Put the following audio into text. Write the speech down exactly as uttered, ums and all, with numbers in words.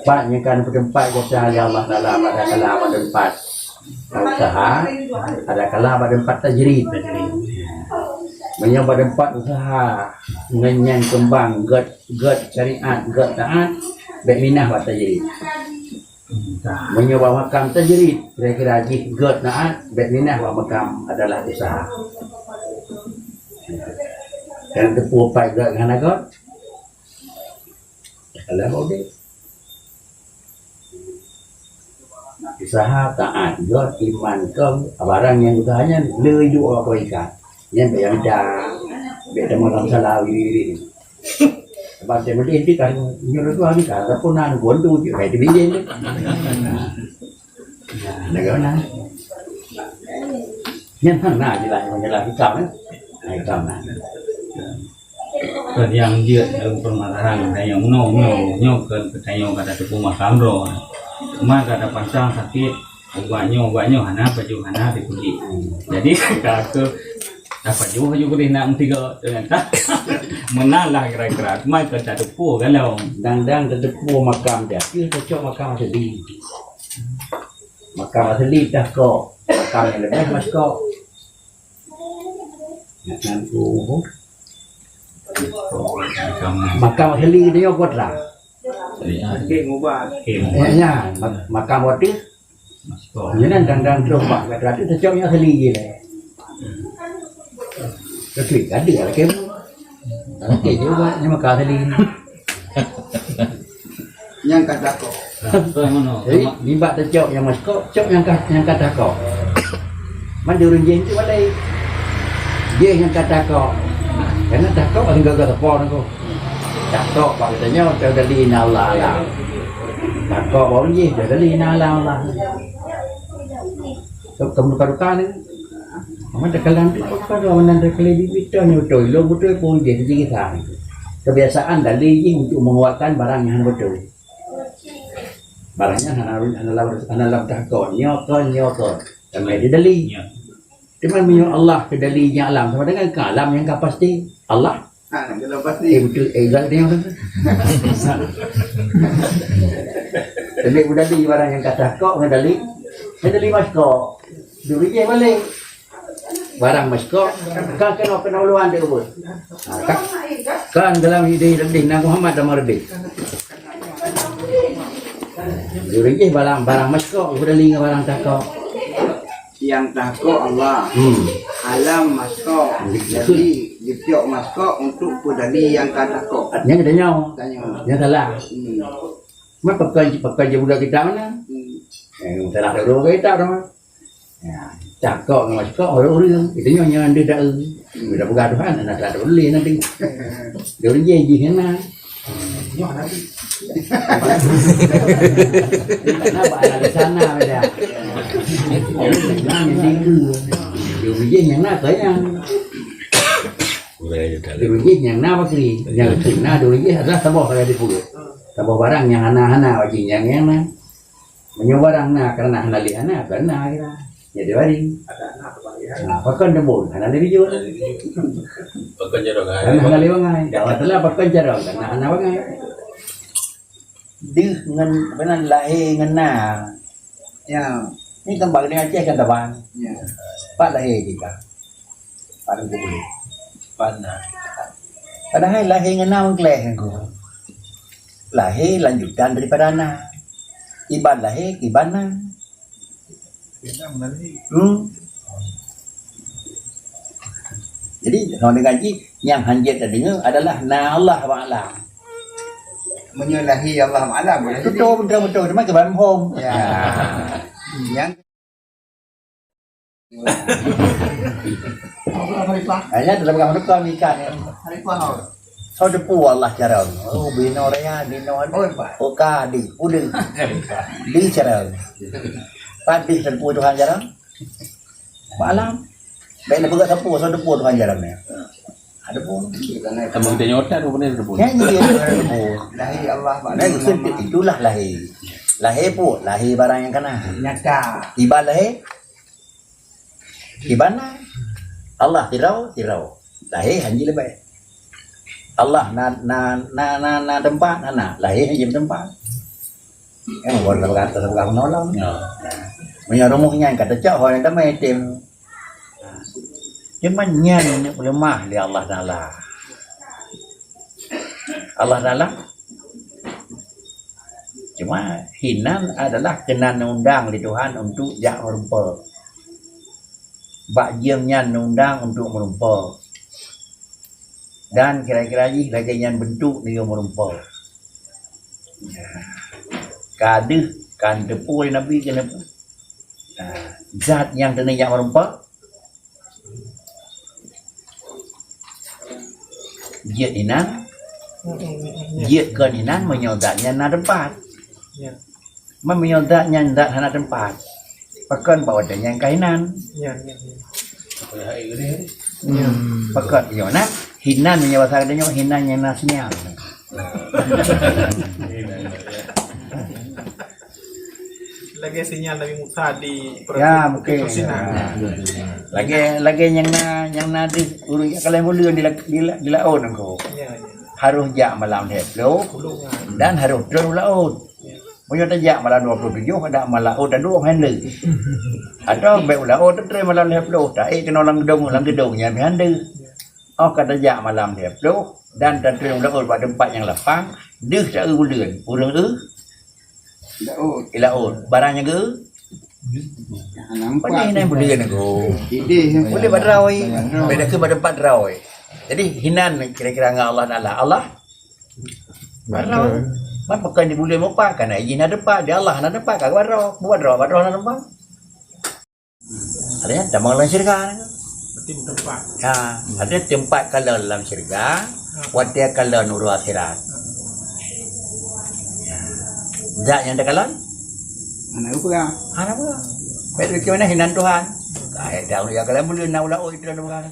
Pat nyang ka neupeuteumpat gata lé Allah Taala, pada kala bak teumpat usaha, pada kala bak teumpat tajrid. Meunyoe bak teumpat usaha ngon nyang keumbang gét, gét syariat, gét taat, bék minah bak tajrid. Meunyoe bak makam tajrid, kira-kira jih gét taat, bék minah bak makam adalah usaha. Dan teupeu pai gét ngon hana gét, kalau mau deh. Usaha taat, jot iman kong, barang nyang usaha nyan le iduek awak kong ikat. Nyan bèk nyang dak, bèk teuma lam salah wiri-wiri. Sebab dia meulieh di kan, nyuruh tuan kan, ataupun nan gondu je, kayak di bilin tu. Nah, nah, nah. Nyan hana jeulaih, jeulaih hikam, eh. Nah, hikam nah. Kon nyang jeuet dalam permasalahan tanyoe nyoe, nyoe, nyoe kon tanyoe ka tateupeue makam droe. Cuma ka tapansang sakét, ubat nyoe, ubat nyoe hana pajoh, hana dipeugi. Jadi ka ke tapajoh aju keudeh nak meusigo, ternyata meunan lah kira-kira. Cuma kon tateupeue kan lom. Dang-dang tateupeue makam dia, dia cocok makam asli. Makam asli dah kok, makam yang lebih mas kok. Makam asli dia buat lah. Ya, ya, mak-, makam waktu. Ini kan dang-dang terus bak kata tu cocok yang asli je lah. Tapi ada lah kamu. Okey juga ni makam asli. Nyang ka takok. Jadi, nibak teucok nyang mas kok, cok nyang ka, nyang ka takok. Man di ureueng jih tu balai. Jih nyang ka takok. Karena takok paling gaga teupon aku. Takok bak geutanyoe, teu dali na Allah Allah. Takok bak ureueng jih, teu dali na Allah Allah. Kamu duka-duka ni. Maka teukalang tu, apa kau nan teukalang bibit tu, nyoto, lo betul pun dia, jadi kisah. Kebiasaan dali jih untuk menguatkan barang yang betul. Barangnya hana, hana lam, hana lam takok, nyoe kon, nyoe kon. Ramai dia dali. Ya. Cuma meunyoe Allah keudali nyang alam sama dengan ka alam nyang ka pasti. Allah. Ha, dalam pasti. Eh, betul. Eh, ibarat dia orang tu. Jadi, udah dali barang nyang ka takok, udah dali. Dia dali mas kok. Duri dia balik. Barang mas kok, kan kena, kena uluan dia buat. Ha, kan, kan dalam ide lebih, Nabi Muhammad dah merebih. Jurujih barang, barang mas kok, udah linga barang takok. Yang takok Allah. Hmm. Alam mas kok. Hmm. Jadi, dipiok mas kok untuk pedali yang ka takok. Artinya kita nyawa. Tanya. Yang salah. Hmm. Mat pekan, pekan je budak kita mana? Hmm. Eh, salah dulu kita dah. Ya, cakok ngon cakok ureueng-ureueng. Itu nyoe nyang anda dak eu. Bila peugah Tuhan, anda tak boleh nanti. Dia ureueng jih, jih kena. Nyoe nanti. Kenapa ada di sana beda? Nah, yang tinggi. Dia ureueng jih nyang na kaya. Dia ureueng jih nyang na bakri. Yang kena dia ureueng jih adalah saboh kaya di pulut. Saboh barang nyang hana-hana wajib nyang, nyang na. Meunyoe barang na karena hana lé hana, bukan na kira. Jadi waring. Ada na tu bang ya. Nah, pakon debon, hana lé bijur. Pakon jarang ai. Karena hana lé bangai. Dah telah pakon jarang, karena hana bangai. Deuh ngon, apa nan, lahé ngon na. Ya. Ni kan bak Aceh kan tabang. Ya. Pat lahé kita. Pat tu boleh. Pat na. Padahai lahé ngon na meugleh aku. Lahé lanjutan daripada na. Iban lahé, iban na. Hmm. Jadi, sama dengan jih, nyang hanjeuet tadeungoe adalah na Allah Taala. Meunyoe lahé Allah Taala, boleh jadi. Betul, betul, betul. Cuma keban hom. Ya. Yang Hanya dalam kamar tu kau nikah ni. Soe teupeu Allah carông. Oh, binoe raya, binoe. Oh, ka di, udah. Di carông. Pat di teupeu Tuhan carông. Malam. Baik nak peugah teupeu, soe teupeu Tuhan carông ni. Ada pun. Kamu kita nyotan rupanya teupeu. Kan dia teupeu. Lahé Allah, Pak. Nah, itu, itulah lahé. Lahé pun, lahé barang yang kena. Nyata. Iban lahé. Di mana? Allah tirau, tirau. Lahé hanji leubeh. Allah na, na, na, na, na teumpat, na, na. Lahé hanji teumpat. Eh, bukan kata sebelah menolong. Ya. Meunyoe rumoh nyan ka teucok, ho nyang damai tem. Cuma nyan leumah lé Allah Taala. Allah Taala cuma hinan adalah keunan undang lé Tuhan untuk jak meureumpok. Bak jeuem nyan undang untuk meureumpok. Dan kira-kira jih lagèe nyan bentuk nyoe meureumpok. Ka deuh kan teupeu lé Nabi keuneuk zat nyang teungoh jak meureumpok. Jeuet inan, jeuet kon inan meunyoe zat nyan na teumpat. Ya. Meunyoe zat nyan zat hana teumpat, pakon bak watèe nyan ka inan. Ya, ya, ya. Hmm. Pakon nyoe na hinan, meunyoe basa geutanyoe hinan nyang na sinyal. Lagèe sinyal Nabi Musa di Ya, mungkin. Sinai. Lagèe, lagèe nyang na, nyang na deuh ureueng jak kalon buleuen di la-, di la-, di laôt nangko. Ya, ya. Harôh jak malam lhèe ploh dan harôh trôn u laôt. Ya. Meunyoe tajak malam dua puluh tujoh, adak malam laôt taduek hana lé. Atawa bèk u laôt tatrôn malam lhèe ploh, taék keunoe lam geudong, lam geudong nyan pih hana lé. Óh ka tajak malam lhèe ploh dan tatrôn u laôt bak teumpat nyang lapang, deuh ta-eu buleuen, ureueng eu Laôt. Di laôt. Barang nyang geu? Nampak. Pandai nyan buleuen nangko. Idéh. Buleuen bak droe. Beda keu bak teumpat droe. Jadi hinan kira-kira ngon Allah Taala. Allah. Bak droe. Man pakon di buleuen meupat, kana ijin na teumpat, di Allah na teumpat, ka bak droe. Buat droe, bak droe na teumpat. Artinya tamong lam syurga. Berarti teumpat. Ha, artinya teumpat kalon lam syurga, watèe kalon uroe akhirat. Ya. Zat nyang takalon? Hana peugah. Hana peugah. Baik, bagaimana hinan Tuhan? Kayak dah ya kalon buleuen na u laôt itu Tuhan.